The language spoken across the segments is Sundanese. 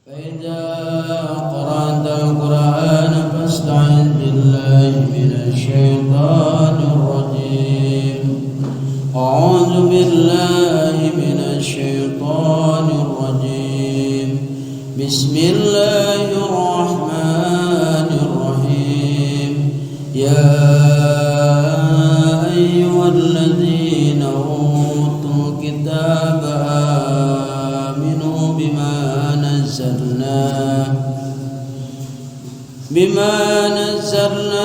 فإذا قرأت القرآن فاستعذ بالله من الشيطان الرجيم. أعوذ بالله من الشيطان الرجيم. بسم الله الرحمن الرحيم. يا أيها الذين أوتوا الكتاب آمنوا بما نزلنا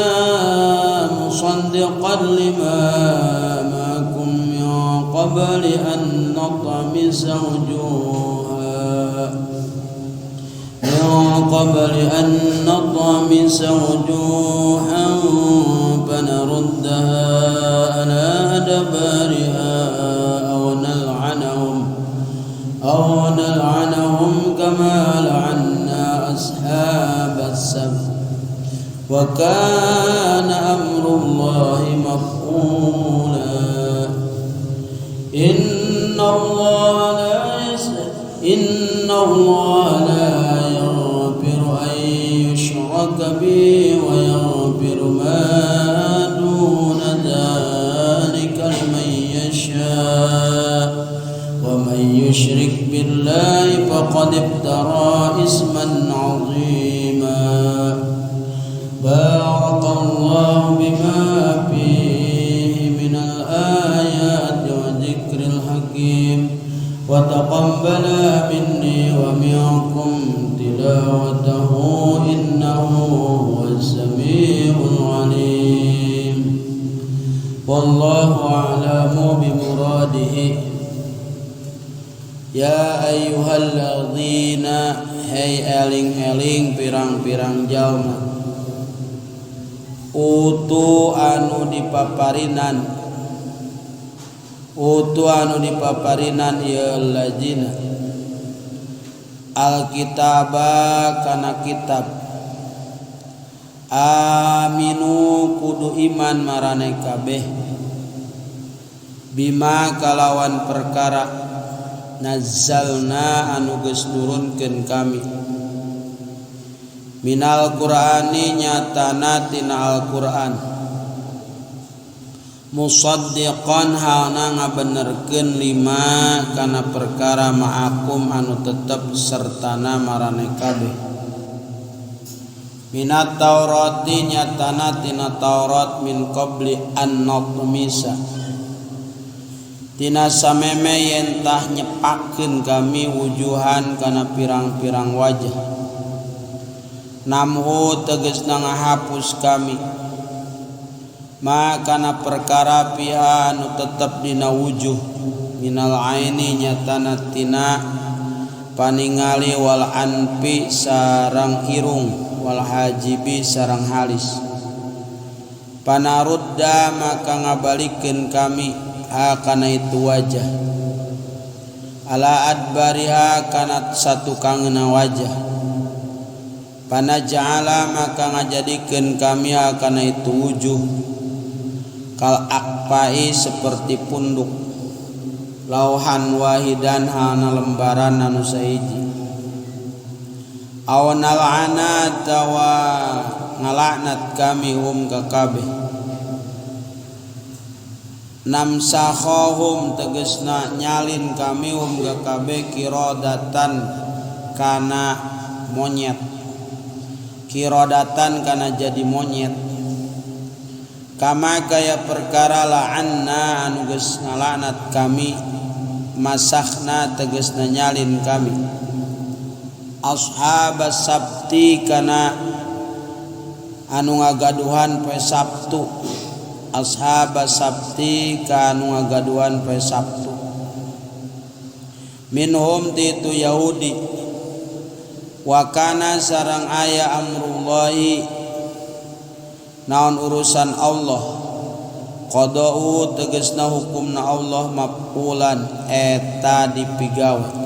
مصدقا لما معكم من قبل أن نطمس وجوها من قبل أن نطمس وجوها فنردها على أدبارها أو نلعنهم كما لعنا أصحاب السبت وكان أمر الله مفعولا. إن الله لا يغفر أن يشرك به ويغفر ما دون ذلك لمن يشاء ومن يشرك بالله فقد افترى إثما عظيما. بارك الله بما فيه من الآيات وذكر الحكيم وتقبل مني ومنكم تلاوته إنه هو السميع العليم. والله أعلم بمراده. يا أيها الذين, hei eling-eling pirang-pirang jalma, أوتوا anu dipaparinan, أوتوا anu dipaparinan ieu الذين الكتاب kana kitab, آمنوا kudu iman maraneh kabeh, بما kalawan perkara, نزلنا anu geus nurunkeun kami, من القرآن nyatana tina Al-Qur'an, مصدقا halna ngabenerkeun, لما kana perkara, معكم anu tetep sertana maraneh kabeh, من التوراة nyatana tina Taurat, من قبل أن نطمس tina sameme yentah nyepakeun kami, وجوها kana pirang-pirang wajah, نمحو tegesna ngahapus kami, ما kana perkara, فيها anu tetep dina wujuh, من العين nyatana tina paningali, والأنف sarang irung, والحاجب sarang halis. فنرد maka ngabalikeun kami, ها kana itu wajah, على أدبارها kana satukangeuna wajah. فنجعل maka ngajadikeun kami, ها kana itu wujuh, كالأقفاء seperti punduk, لوحا واحدا halna lembaran anu sahiji, أو نلعن atawa ngalaknat kami, هم ka kabeh, نمسخهم tegesna nyalin kami, هم ka kabeh, قردة kana monyet, قردة kana jadi monyet, كما kaya perkara, لعنا anu geus ngalaknat kami, مسخنا tegesna nyalin kami, أصحاب السبت kana anu ngagaduhan poe Sabtu, أصحاب السبت ka anu ngagaduhan poe Sabtu, منهم ti itu Yahudi. وكان sarang aya, أمر الله naon urusan Allah, قضاؤه tegesna hukumna Allah, مفعولا eta dipigawe.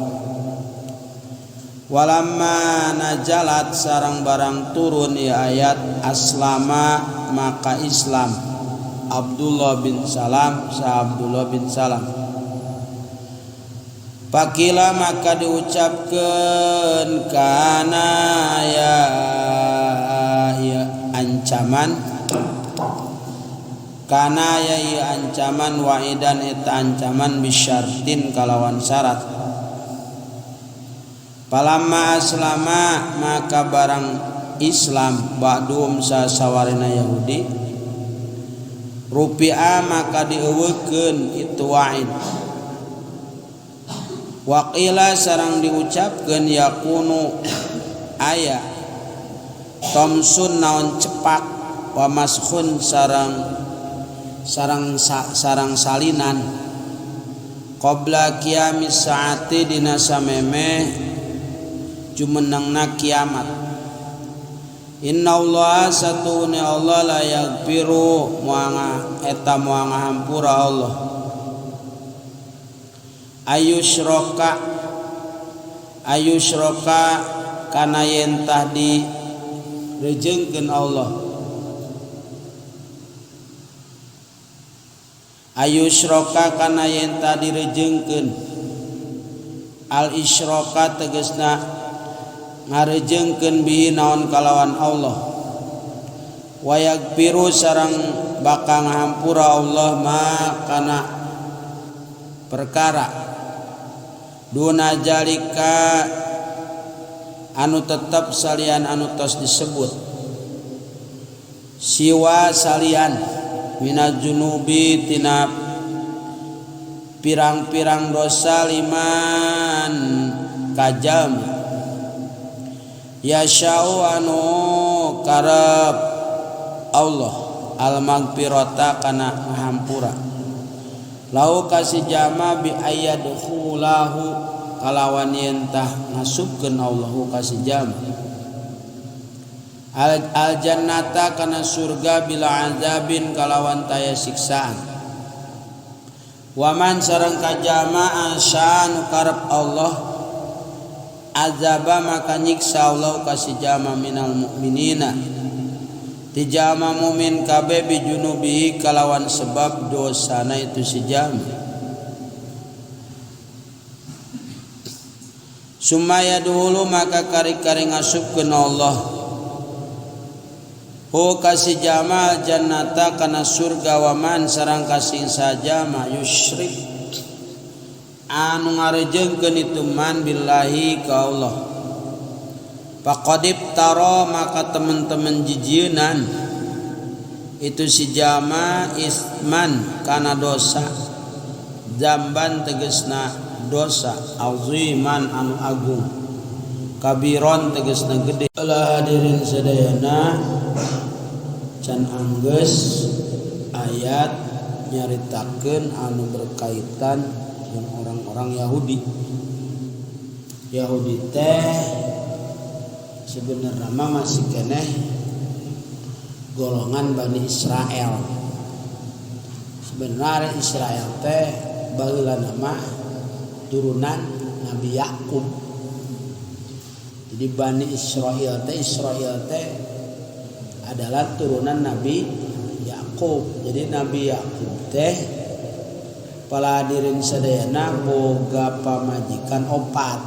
ولما نزلت sarang barang turun ya ayat, أسلم maka Islam, Abdullah bin Salam sa Abdullah bin Salam. Pakila maka diucapkeun kana ya ancaman kana ya ancaman wa'idan eta ancaman bisyartin kalawan syarat. Palamma aslama maka barang Islam ba'dum sasawarina Yahudi rupi'a maka dieuweukeun itu wa'id. Waqila sarang diucapkeun yakunu aya tomsun naon cepak wa maskhun sarang sarang salinan qabla qiyamis saati dina sameme jumenengna kiamat. Innallaha satune Allah la yaghfiru muanga eta muanga hampura Allah ayusroka kana yen tah di rejengkeun Allah ayusroka kana yen tah direjengkeun al isroka tegasna ngarejengkeun bihi naon kalawan Allah wa yaghfiru sareng bakal ngahampura Allah ma kana perkara duna jalika anu tetap salian anu tos disebut siwa salian minaz junubi tina pirang-pirang dosa liman kajam yasyau anu karep Allah al magfirata kana ngahampura lau kasih jama bi ayadkhulahu kalawan yen tah ngasupkeun Allahu kasih jama al jannata kana surga bila azabin kalawan taya siksaan. Waman sareng kajama asanu karep Allah azaba maka nyiksa Allah kasih jama minal mukminina ti jama mumin kabeh bijunubihi kalawan sebab dosana itu si jama. Sumaya dulu maka kari-kari ngasupkeun Allah hu kasih jama jannata kana surga waman sareng kasing sajama yusyrik anu ngarejengkeun itu man billahi ka Allah. Faqadib taro maka teman-teman jijieunan itu si jama isman kana dosa jamban tegesna dosa aziman anu agung kabiron tegesna gede. Allah hadirin sadayana can anggeus ayat nyaritakeun anu berkaitan jeung orang-orang Yahudi. Yahudi teh sebenarnya masih keneh golongan Bani Israel. Sebenarnya Israel teh baheula nama turunan Nabi Yakub. Jadi Bani Israel teh adalah turunan Nabi Yakub. Jadi Nabi Yakub teh para hadirin sadayana boga pamajikan opat.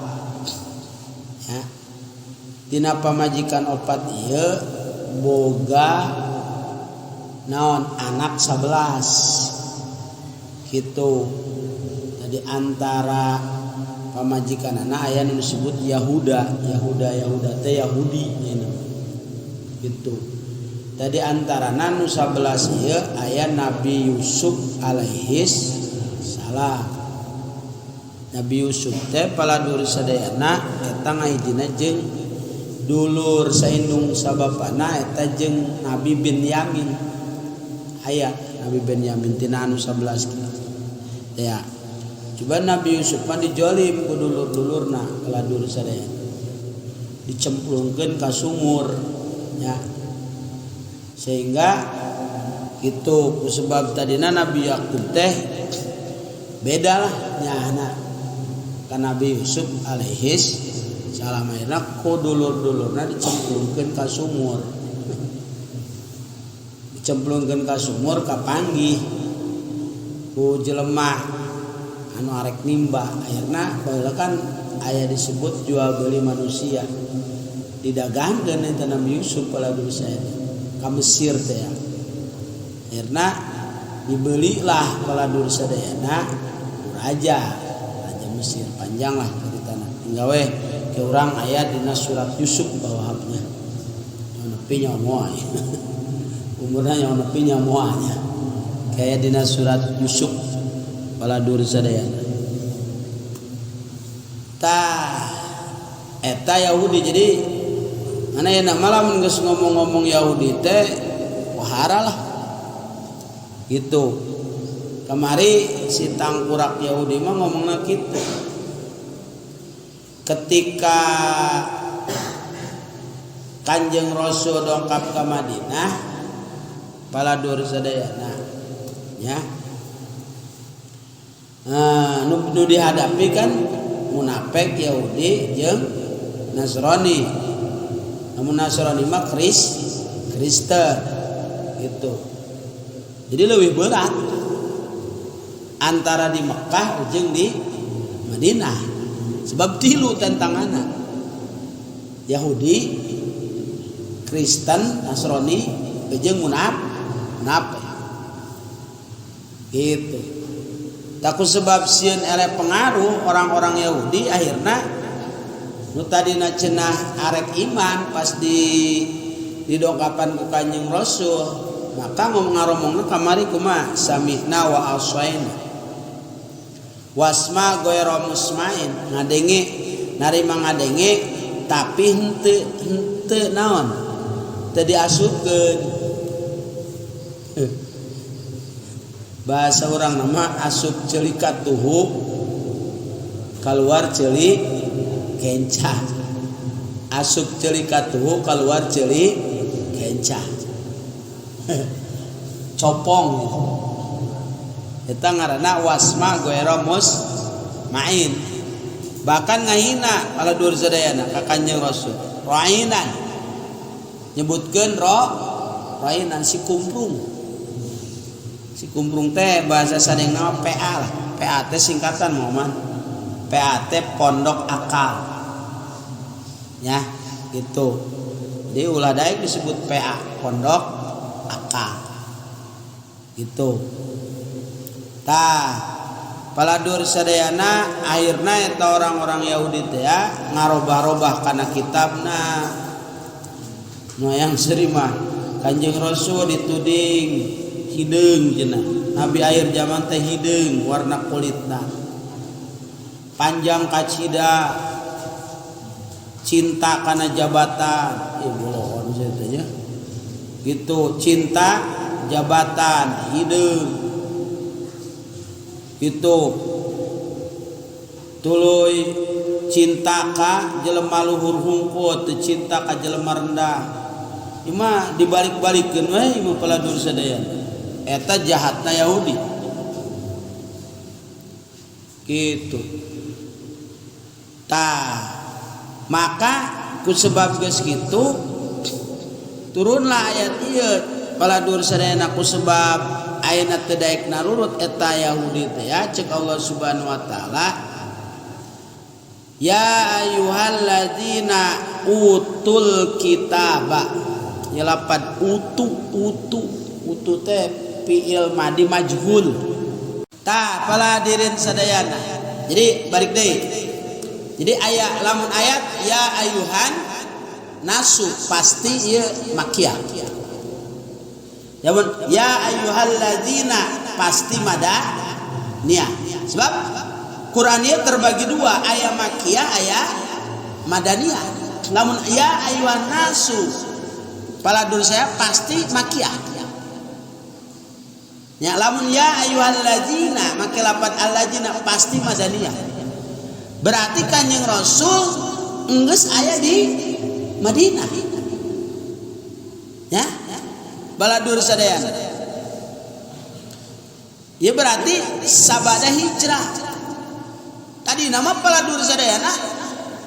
Ya. Tina pamajikan opat ieu boga naon anak 11. Gitu. Jadi antara pamajikan anak aya nu disebut Yahuda, Yahuda teh Yahudi nya. Gitu. Tadi antara nu 11 ieu aya Nabi Yusuf alaihis salam. Nabi Yusuf teh paladur sadayana eta ngahijina jeung dulur saindung sabapana eta jeung Nabi Binyamin. Aya Nabi Binyamin tina anu 11. Ya. Coba Nabi Yusuf mah dijolim ku dulur-dulurna paladur sadayana. Dicemplungkeun ka sumur ya. Sehingga itu sebab tadina Nabi Yakub teh beda lah nyahna ka Nabi Yusuf alaihis salam ayeuna ku dulur-dulurna dicemplungkeun ka sumur. Dicemplungkeun ka sumur kapanggih ku jelema anu arek nimba. Akhirna baheula kan aya disebut jual beli manusia. Didagangkeun eta Nabi Yusuf paladur sadayana ka Mesir teh ya. Akhirna dibelilah paladur sadayana raja Mesir. Panjang lah ceritana. Tinggal weh ke urang aya dina surat Yusuf bawahabnya. Nepi nya moal. Umurna nya nepi nya moalnya. Kaya dina surat Yusuf paladur sadayana. Tah eta Yahudi jadi mana ya malah geus ngomong-ngomong Yahudi teh wahara lah gitu. Kamari si tangkurak Yahudi mah ngomongna kitu. Ketika Kanjeng Rasul dongkap ka Madinah paladur sadayana ya. Nah, nu dihadapi kan munafik Yahudi jeung Nasrani. Namun Nasrani mah Kristen gitu. Jadi lebih berat antara di Mekah jeung di Madinah. Sebab tilu tantanganna. Yahudi, Kristen, Nasrani jeung munafik. Gitu. Takut sebab sieun eleh pengaruh orang-orang Yahudi akhirna nu tadina cenah arek iman pas di didongkapan ku Kanjeng Rasul maka ngomong ngaromongna kamari kumaha sami'na wa asaina wasma ghairu musmain ngadenge narima ngadenge tapi henteu naon teu diasupkeun. Bahasa orang nama asup ceuli katuhu keluar ceuli kenca. Asup ceuli katuhu keluar ceuli kenca. Copong eta ngaranna wasma ghairu musmain. Bahkan ngahina paladur sadayana ka Kanjeng Rasul. Rainan nyebutkeun rainan si kumprung. Si kumprung teh bahasa sadeng nama PA lah. PA teh singkatan moman. PA teh pondok akal. Ya, gitu. Jadi ulah daek disebut PA, pondok akal. Gitu. Tah, paladur sadayana akhirna eta orang-orang Yahudi teh ya ngarobah-robah kana kitabna. Nu yang seuri mah Kanjeng Rasul dituding hideung cenah. Nabi akhir zaman teh hideung warna kulitna. Panjang kacida cinta kana jabatan. Bolohon cenah nya. Gitu, cinta jabatan hideung. Gitu. Tuluy cinta ka jelema luhur hungkut, teu cinta ka jelema rendah. Ieu mah dibalik-balikeun we ieu mah paladur sadayana. Eta jahatna Yahudi. Gitu. Tah, maka ku sebab geus kitu turunlah ayat ieu paladur sadayana ku sebab ayeuna teu daek narurut eta Yahudi teh ya cek Allah Subhanahu wa taala ya ayyuhalladzina utul kitaba nyelapan utu utu utu teh fi'il madi majhul. Tah paladirin sadayana. Jadi balik deui. Jadi ayat lamun ayat ya ayuhan nasu pasti ieu makiyah. Lamun ya ayyuhalladzina pasti madaniyah. Sebab Quran ieu terbagi dua, aya makiyah aya madaniyah. Lamun ya ayuhan nasu paladur saya pasti makiyah. Ya lamun ya ayyuhalladzina make lapat alladzina pasti madaniyah. Berarti Kanjeng Rasul enggeus aya di Madinah. Ya? Baladur sadayana. Ya berarti sabada hijrah. Tadi nama baladur sadayana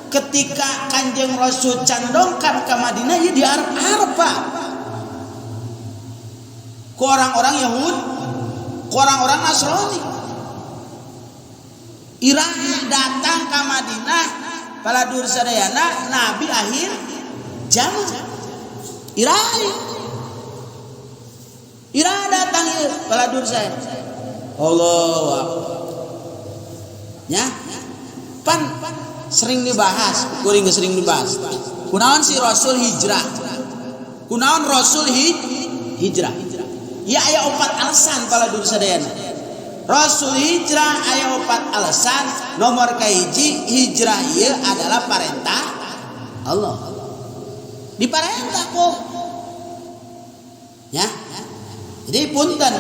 ketika Kanjeng Rasul candongkap ke Madinah ya di Arab-Arab Pak. Ku orang-orang Yahud, ku orang-orang Nasrani. Iraha datang ka Madinah paladur sadayana nabi akhir zaman. Iraha iraha datang ieu paladur saya. Allahu akbar. Ya. Pan sering dibahas, kuring sering dibahas. Kunaon si Rasul hijrah? Kunaon Rasul hijrah? Ya aya opat alasan paladur sadayana. Rasul hijrah aya opat alasan. Nomor kahiji hijrah ieu adalah parentah Allah. Diparentah kok. Ya. Jadi punten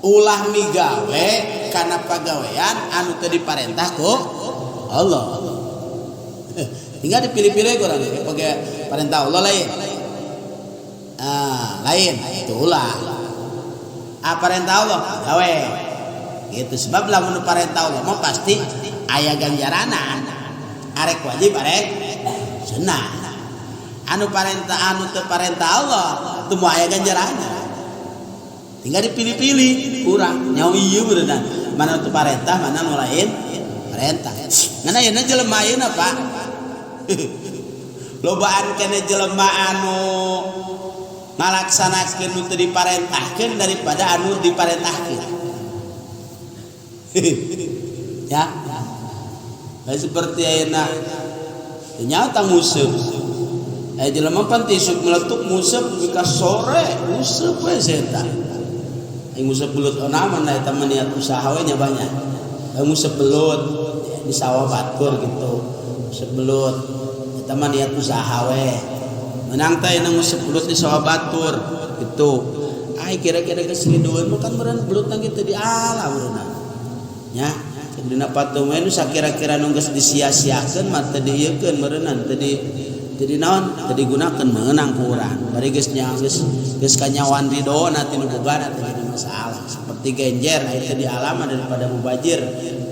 ulah migawe kana pagawean anu teu diparentah ku Allah. Tinggal dipilih-pilih kurang pakai parentah Allah lain. Ah, lain itu ulah. Ah, parentah Allah gawe. Gitu sebab lamun parentah Allah mah pasti aya ganjarana. Arek wajib arek sunnah. Anu parentah anu teu parentah Allah teu moal aya ganjarana. Tinggal dipilih-pilih kurang nyawa ieu beureunan. Mana teu parentah mana nu lain parentah. Ngan ayeuna jelema ayeuna Pak. Lobaan kene jelema anu ngalaksanakeun nu teu diparentahkeun daripada anu diparentahkeun. Ya. Nah, seperti ayeuna nyata nguseup. Aya jelema pan tisuk meletuk nguseup nepi ka sore nguseup we eta. Aing nguseup belut onaman eta mah niat usaha we nya banyak. Aing nguseup belut di sawah batur gitu. Nguseup belut eta mah niat usaha we. Menang teh ayeuna nguseup belut di sawah batur gitu. Ai kira-kira geus ridueun mah kan meureun belutna ge teu diala meureunna. Nya dina patung we nu sakira-kira nu geus disia-siakeun mah teu diieukeun meureunna teu di jadi naon teu digunakeun meunang ku urang. Bari geus nya geus kanyawan ridona ti nu bogana teu jadi masalah. Seperti genjer aya teu dialama daripada mubajir.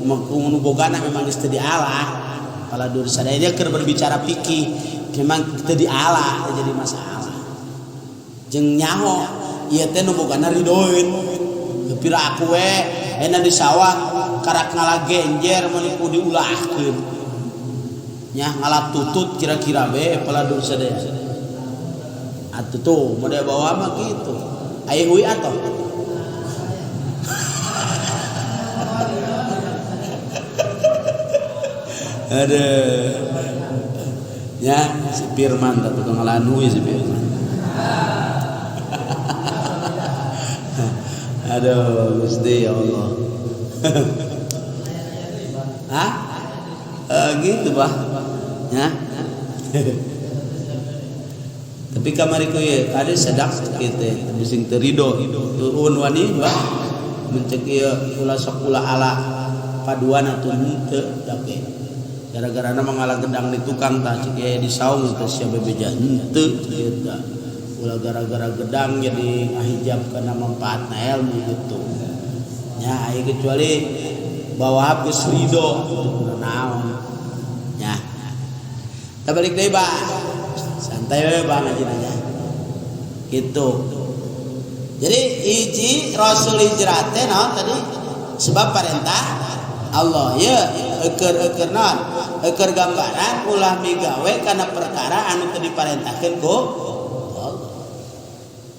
Nu bogana memang geus teu diala. Paladur sadaya dia keur berbicara fikih memang teu diala teu jadi masalah. Jeung nyaho ieu teh nu bogana ridoeun. Pira aku we enak di sawah karak ngala genjer mun ku diulahkeun. Nyah ngala tutut kira-kira be paladur sadaya. Atuh tuh model bawa mah gitu. Aya hui atuh. Aduh. Ya si Firman tah tukang ngalaan hui si Firman. Aduh Gusti ya Allah. Hah? Gitu bah. Ya. Tapi kamari ku ieu kade sedak kitu bising teu rido turun wani bah mencek ieu ulah sok ulah ala paduan atuh henteu dake. Gara-garana mangala gedang di tukang tah cek ieu di saung teh sia bebeja henteu kieu tah. Ulah gara-gara gedang jadi ngahijab kana manfaatna ilmu gitu. Nya aya kecuali bawa geus rido naon. Ya. Kita balik deui, Pak. Santai we Bang ngajina nya. Gitu. Jadi hiji Rasul hijrah teh naon tadi? Sebab perintah Allah ye eukeur-eukeur naon? Eukeur gambaran ulah migawe kana perkara anu teu diparentahkeun ku Allah.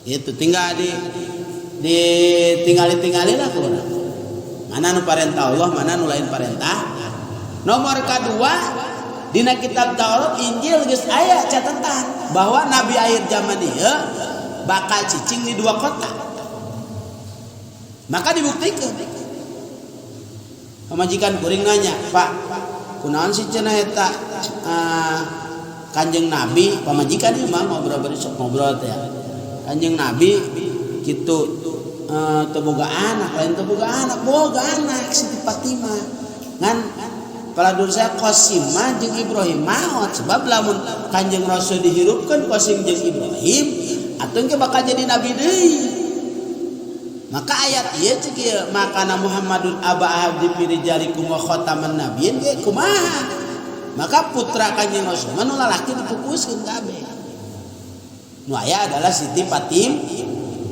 Gitu tinggal di tingali-tingali lah ku urang. Mana nu parentah Allah, mana nu lain parentah. Nomor kedua dina kitab Taurat Injil geus aya catatan bahwa nabi akhir zaman ieu bakal cicing di dua kota. Maka dibuktikan. Pamajikan kuring nanya, "Pak, kunaon sih cenah eta Kanjeng Nabi?" Pamajikan ieu mah ngobrol bari sok ngobrol teh. Kanjeng Nabi kitu teu boga anak, lain teu boga anak, boga anak Siti Fatimah. Ngan paladur saya Qasim mah jeung Ibrahim maot sebab lamun Kanjeng Rasul dihirupkeun Qasim jeung Ibrahim atuh engke bakal jadi nabi deui. Maka ayat ieu cek ieu makana Muhammadun aba ahadi firijalikum wa khataman nabiyyin ge kumaha? Maka putra Kanjeng Rasul mah nu lalaki dipupuskeun kabeh. Nu aya adalah Siti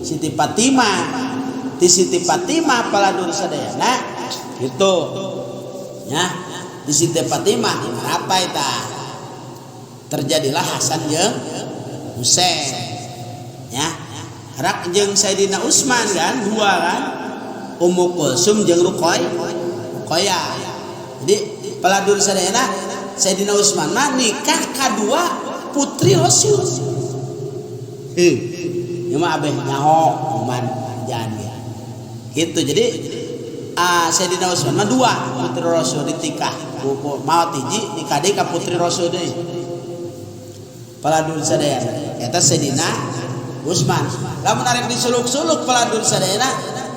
Siti Fatimah. Ti Siti Fatimah paladur sadayana gitu. Ya, di Siti Fatimah apa eta? Terjadilah Hasan jeung Husain. Ya. Rak jeung Sayyidina Utsman kan dua kan. Ummu Kulsum jeung Ruqayyah. Jadi peladur sadayana Sayyidina Utsman mah nikah kadua putri Rasul. Heh. Ieu mah abeh nyaho man jangan ya. Gitu. Jadi Sayyidina Utsman mah dua putri Rasul ditikah. Maot hiji nikah deui ka putri Rasul deui. Peladur sadayana eta Sayyidina Utsman. Lamun arek disuluk-suluk peladur sadayana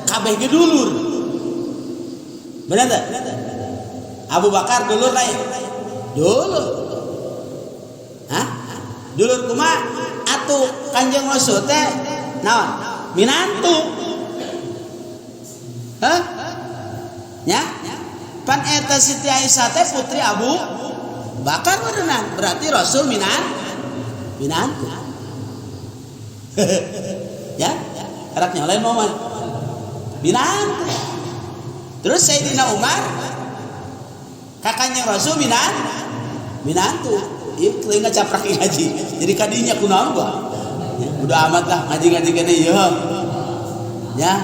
kabeh ge dulur. Bener teu? Abu Bakar dulur lain? Dulur. Hah? Dulur kumaha? Atuh Kanjeng Rasul teh naon? Minantu. Hah? Nya? Pan eta Siti Aisyah teh putri Abu Bakar berenang. Berarti Rasul minantu. Ya? Karaknya lain momen. Minantu. Terus Sayyidina Umar kakaknya Rasul minantu. Ieu telinga caprak ngaji. Jadi kadinya kunaon gua? Ya, udah amat lah ngaji-ngaji kene ieu. Ya.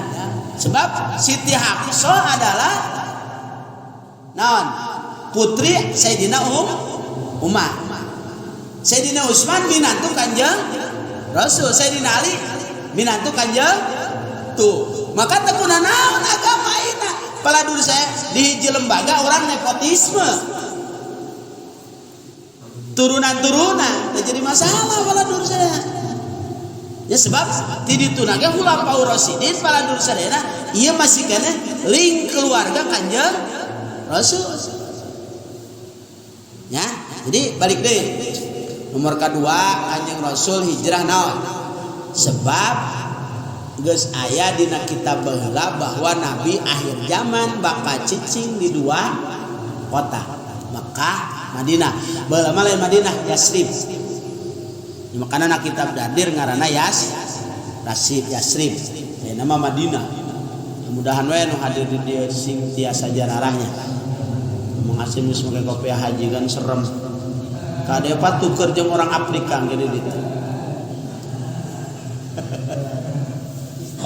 Sebab Siti Hafsah adalah naon? Putri Sayyidina Umar. Sayyidina Utsman minantu Kanjeng Rasul, Sayyidina Ali minantu Kanjeng tuh. Maka teu kuna naon agama ayeuna. Paladur saya di hiji lembaga orang nepotisme. Turunan-turunan teu jadi masalah paladur saya. Ya sebab ti dituna ge Khulafaur Rasyidin paladur sadayana ieu masih keneh link keluarga Kanjeng Rasul. Ya, jadi balik deui. Nomor kedua Kanjeng Rasul hijrah naon? Sebab geus aya dina kitab baheula bahwa nabi akhir zaman bakal cicing di dua kota, Mekah, Madinah. Baheula mah lain Madinah, Yasrib. Ya, makana na kitab Dadir ngaranna Yasrib. Ya, nama Madinah. Mudahan we nu hadir di dieu sing tiasa jararahnya. Mang Asim geus make kopiah haji kan serem. Kade tuker jeung orang Afrika gede ditu.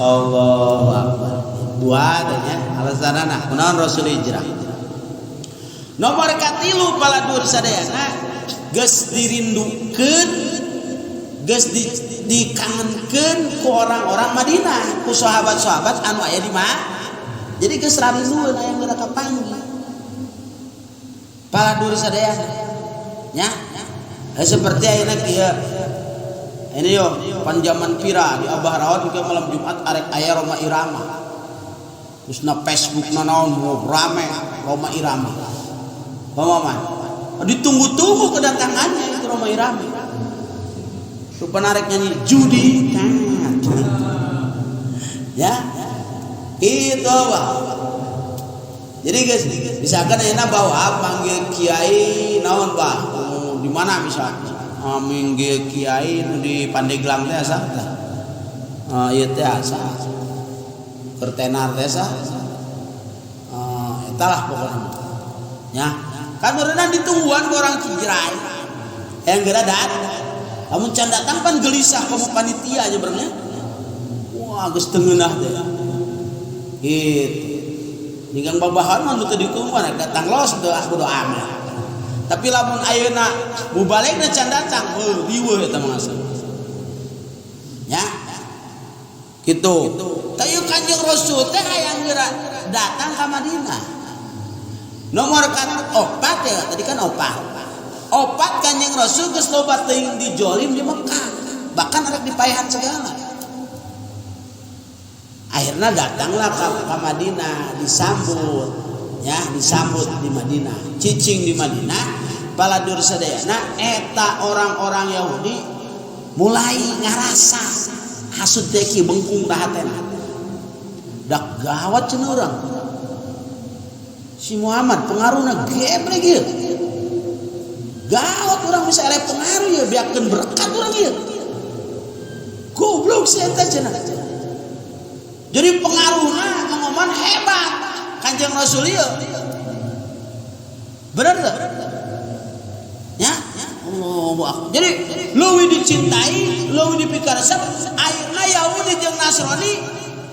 Allahu Akbar. Dua tanya alasanana kunaon Rasul hijrah. Nomor katilu paladur sadayana geus dirindukeun, geus dikangenkeun ku orang-orang Madinah, ku sahabat-sahabat anu aya di mana. Jadi geus rarindueun aya geura kapanggih. Paladur sadayana. Nya. Seperti ayeuna kieu. Ini yo panjaman pira di Abah Rawat ke malam Jumat arek aya Roma Irama. Terus na Facebook na naon rame Roma Irama. Pamaman. Ditunggu-tunggu kedatangannya itu Roma Irama. Rupa narek nyanyi judi. Ya. Itu Pak. Jadi guys, misalkan ayeuna bawa panggil kiai naon Pak? Di mana bisa? Minggir kiai nu di Pandeglang teh asa tah. Ieu teh asa. Kertenar teh asa. Eta lah pokoknya. Ya. Kan meureunna ditungguan ku orang Cijerai. Yang geura dat. Lamun can datang pan gelisah komo panitia nya berenya. Wah, geus teu ngeunah teh. Gitu. Ninggang babahan mah nu teu ditungguan datang los teu ah bodo amat. Tapi lamun ayeuna mubalegna can datang, heuh riweuh eta mah asa. Ya. Gitu. Tah ieu Kanjeng Rasul teh hayang geura datang ka Madinah. Nomor kan opat ya, tadi kan opat. Opat Kanjeng Rasul geus loba teuing dijolim di Mekah. Bahkan arek dipaehan segala. Akhirnya datanglah ke Madinah, disambut. Ya, disambut di Madinah, cicing di Madinah, paladur sadayana eta orang-orang Yahudi mulai ngarasa hasud teh kieu bengkung dahatena. Dak gawat cenah urang. Si Muhammad pengaruhna gebrek ieu. Gawat urang bisa eleh pengaruh ieu, biarkeun berkat urang ieu. Goblok si eta cenah. Jadi pengaruhna ngomongan hebat. Kanjeng Rasul ieu. Bener teu? Ya, Allahu akbar. Jadi leuwih dicintai, leuwih dipikaresep, ayeuna Yahudi jeung Nasrani,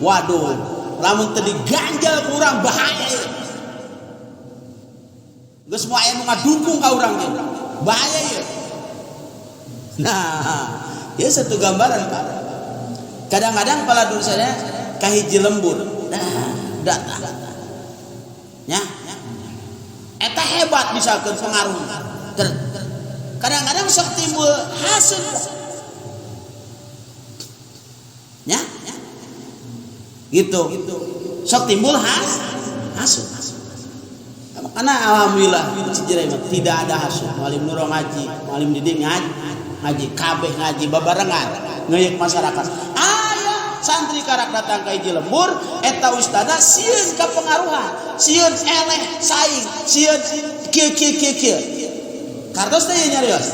waduh, lamun teu diganjel ku urang bahaya ieu. Geus moal aya nu ngadukung ka urang ge. Bahaya ieu. Nah, ya satu gambaran Pak. Kadang-kadang pala saya kahiji lembur. Nah, datang. Ya. Eta hebat bisa ke pengaruh. Kadang-kadang sok timbul hasud. Ya. Gitu. Sok timbul hasud. Karena alhamdulillah Cijerah tidak ada hasud. Malim Nuro ngaji, malim Didik ngaji, ngaji kabeh ngaji babarengan ngeuyeuk masyarakat. Aya santri karak datang ka hiji lembur, eta ustada sieun kapengaruhan, sieun eleh saing, sieun kieu kieu kieu kieu. Kartos teh nyarios.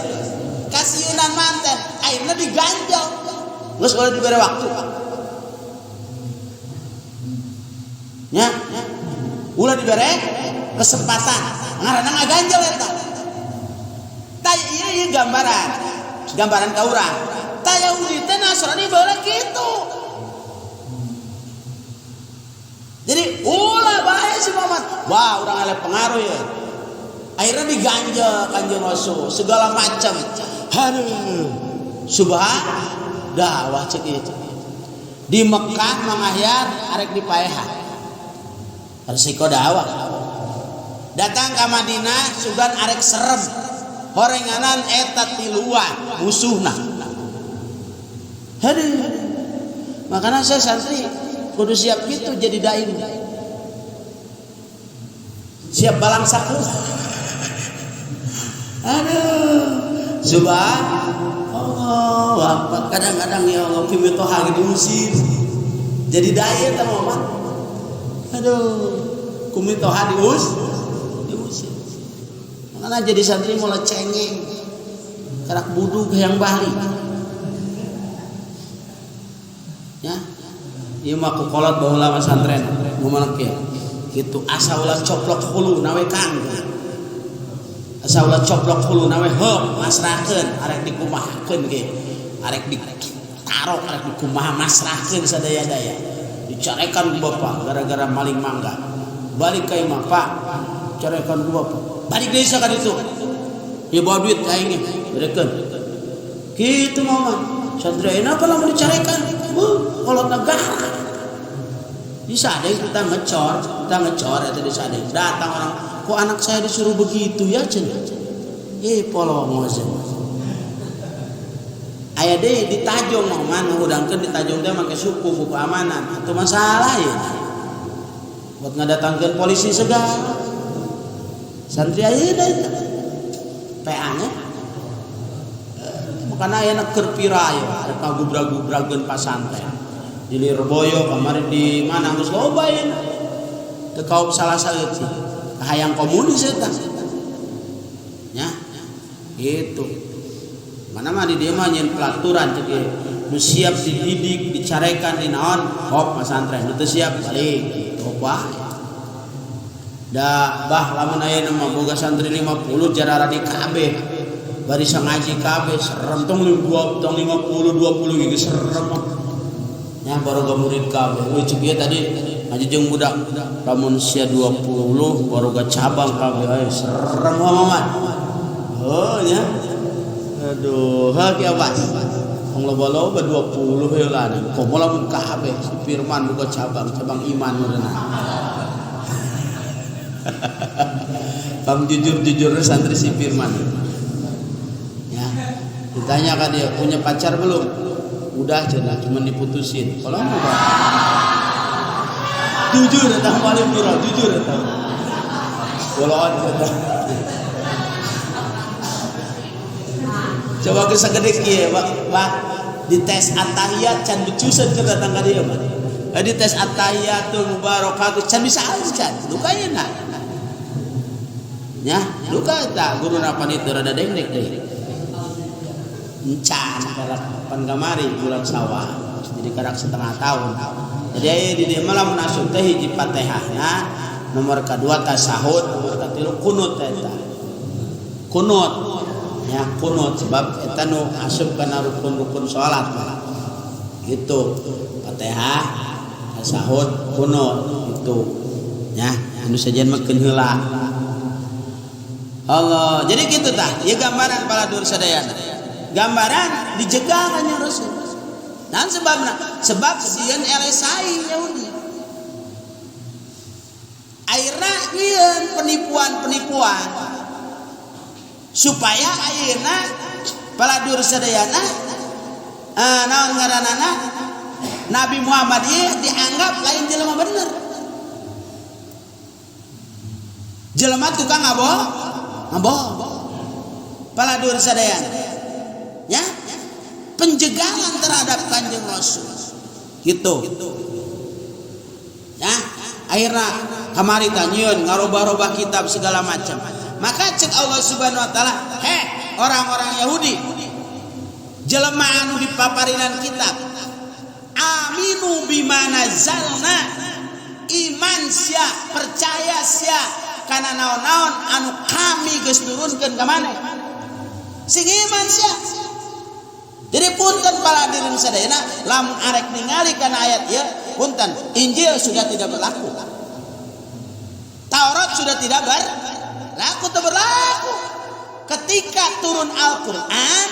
Kasieunan manten, ayeuna diganjel. Geus ulah dibere waktu. Nya, ulah dibere kesempatan. Ngaranna ngaganjel eta. Tah ieu ieu gambaran. Gambaran ka urang. Tah Yahudi teh Nasrani baheula kitu. Jadi ulah bae si Muhammad. Wah, urang eleh pengaruh ya. Akhirnya diganjel Kanjeng Rasul segala macam. Aduh. Subhan dakwah cek ieu. Di Mekah mangahyar arek dipaehan. Resiko dakwah. Datang ke Madinah sugan arek serem. Horenganan eta tiluan musuhna. Aduh. Makanya saya santri kudu siap gitu jadi dai. Siap balang saku. Aduh. Subhan Allah. Kadang-kadang ya Allah kimi toha diusir. Jadi dai eta mah. Aduh, kumi toha diusir. Makanya jadi santri mulai cengeng. Karak budug yang balik. Ya. Ieu mah ku kolot baheula mah santren. Ngumaha kieu? Kitu asa ulah coplok hulu nawe kang. Asa ulah coplok hulu nawe heup masrahkeun arek dikumahakeun ge. Arek ditarok arek dikumaha masrahkeun sadaya-daya. Dicarekan ku bapak gara-gara maling mangga. Balik ka imah Pak, carekan ku bapak. Balik deui ka ditu. Ieu bawa duit ka aing berekeun. Kitu mah santri ayeuna apa lamun dicarekan? Beuh, kolot negara. Bisa ada yang kita ngecor eta di sadeng. Datang orang, kok anak saya disuruh begitu ya cenah. Polong cenah. Aya deui ditajong mah mana hudangkeun ditajong teh make suku buku amanan. Atuh masalah ya. Buat ngadatangkeun polisi segala. Santri ayeuna eta. PA-nya. Makana ayeuna keur pira ya, rek ngagubra-gubrageun pasantren. Di Lirboyo kemarin di mana geus loba ayeuna. Teu kaum salah saeutik. Hayang komunis eta. Nya. Gitu. Mana mah di dieu mah nyeun pelaturan cek ieu. Nu siap dididik, dicarekan di naon, hop pasantren. Nu teu siap balik. Loba. Da bah lamun ayeuna mah boga santri 50 jarara di kabeh. Bari sangaji kabeh serem tong 2 tong 50 20 ge serem. Nya baroga murid kabeh. Euy cek ieu tadi ngaji jeung budak lamun sia 20 baroga cabang kabeh euy serem mah. Heuh nya. Aduh, ha ki awas. Tong loba-loba 20 heula. Komo lamun kabeh si Firman boga cabang, cabang iman meureunna. Bang jujur-jujur santri si Firman. Ya, ditanya kan dia punya pacar belum? Udah cenah, cuman diputusin. Kalau mau Bang. Jujur eta paling piro, jujur eta. Boloan eta. Coba ke sagede kieu, Pak. Di tes atahiyat can becuseun keur datang ka dieu, Pak. Di tes atahiyatul mubarakatuh can bisa can. Duka ayeuna. Nya, duka eta guruna panitia rada dengdek deui. Encan karak pan kamari bulan Sawal. Jadi karak setengah tahun. Jadi aya di dieu mah lamun asup teh hiji Fatihahna, Nomor kedua tasahud, nomor katilu kunut eta. Kunut. Ya kunut sebab eta nu asup kana rukun-rukun salat lah. Gitu. Fatihah, tasahud, kunut gitu. Ya, anu sajian mah keun heula. Allah. Jadi gitu tah, ieu gambaran paladur sadayana. Gambaran dijegal kanjeng Rasul. Dan sebabna, sebab sieun elesai Yahudi. Akhirna nyieun penipuan-penipuan supaya ayeuna paladur sadayana naon ngaranana Nabi Muhammad ieu dianggap lain jelema bener. Jelema tukang ngabohong. Paladur sadayana. Ya, penjegalan terhadap Kanjeng Rasul. Gitu. Ya, akhirnya kamari tanyieun ngaroba-roba kitab segala macam. Maka cek Allah Subhanahu wa taala, "Heh, orang-orang Yahudi, jelema anu dipaparinan kitab, aminu bima nazzalna, iman sia, percaya sia kana naon-naon anu kami geus turunkeun ka maneh." Sing iman sia. Jadi punten paladirin sadayana, lamun arek ningali kana ayat ieu, punten, Injil sudah tidak berlaku. Taurat sudah tidak berlaku, teu berlaku. Ketika turun Al-Qur'an,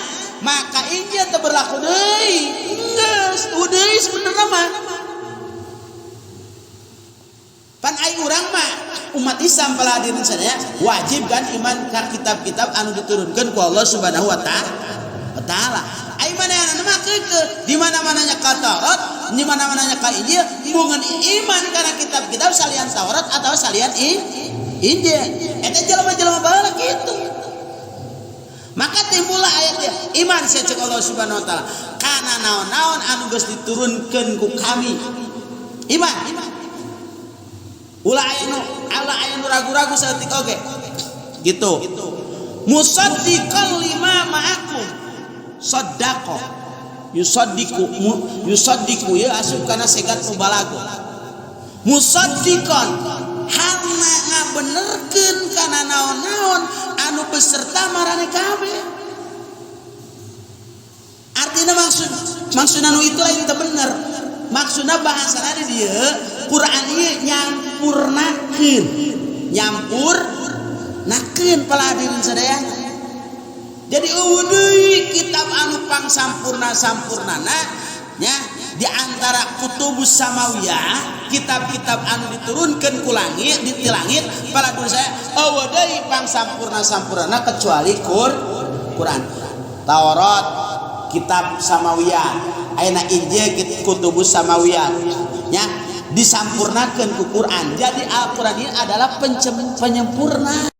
maka Injil teu berlaku deui. Geus, deui sebenarnya mah. Pan ai urang mah umat Islam paladirin sadaya wajib kan iman ka kitab-kitab anu diturunkeun ku Allah Subhanahu wa taala. Ai manehna mah keukeuh di mana-mananya ka Taurat, di mana-mananya ka Injil, bungan iman kana kitab-kitab salian Taurat atau salian Injil. Eta jelema-jelema baheula kitu. Maka timbullah ayat iman sia cek Allah Subhanahu wa taala kana naon-naon anu geus diturunkeun ku kami. Iman. Ulah aya nu Allah aya nu ragu-ragu saeutik oge. Gitu. Musaddiqan lima ma'akum. Saddaqa yusaddiqu yusaddiqu ya asup kana segat mubalaghah. Musaddiqan halna ngabenerkeun kana naon-naon anu beserta marane kabeh. Artinya maksudna nu itu lain teu bener. Maksudna bahasana di dieu Quran ieu nyampurnakeun. Nyampurnakeun paladirin sadayana. Jadi eueuh deui kitab anu pangsampurna-sampurnana nya di antara kutubus samawiyah, kitab-kitab anu diturunkeun ku langit, di langit paladur saya eueuh deui pangsampurna-sampurnana kecuali Quran. Taurat kitab samawiyah, ayeuna Injil kutubus samawiyah nya disampurnakeun ku Quran. Jadi Al-Quran ini adalah penyempurna.